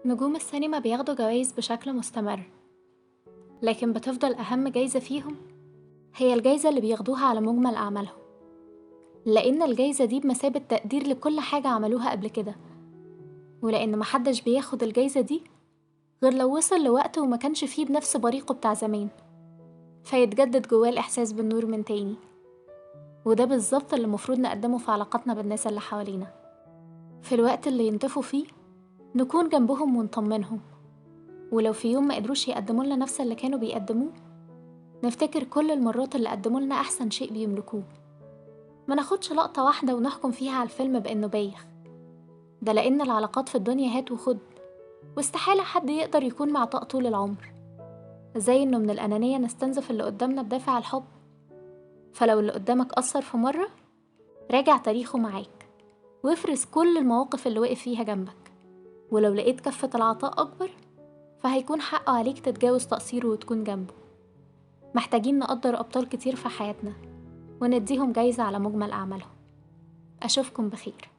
نجوم السينما بياخدوا جوائز بشكل مستمر، لكن بتفضل أهم جايزة فيهم هي الجايزة اللي بياخدوها على مجمل أعمالهم، لأن الجايزة دي بمثابة تقدير لكل حاجة عملوها قبل كده، ولأن محدش بياخد الجايزة دي غير لو وصل لوقت وما كانش فيه بنفس بريقه بتاع زمان، فيتجدد جواه الإحساس بالنور من تاني. وده بالظبط اللي المفروض نقدمه في علاقاتنا بالناس اللي حوالينا، في الوقت اللي ينطفوا فيه نكون جنبهم ونطمنهم، ولو في يوم ما قدروش يقدموا لنا نفس اللي كانوا بيقدموه نفتكر كل المرات اللي قدموا لنا أحسن شيء بيملكوه. ما ناخدش لقطة واحدة ونحكم فيها على الفيلم بأنه بايخ، ده لأن العلاقات في الدنيا هات وخد، واستحالة حد يقدر يكون معطاء طول العمر، زي إنه من الأنانية نستنزف اللي قدامنا بدافع الحب. فلو اللي قدامك قصر في مرة راجع تاريخه معاك وافرز كل المواقف اللي وقف فيها جنبك، ولو لقيت كفة العطاء أكبر فهيكون حقه عليك تتجاوز تقصيره وتكون جنبه. محتاجين نقدر أبطال كتير في حياتنا ونديهم جايزة على مجمل أعمالهم. أشوفكم بخير.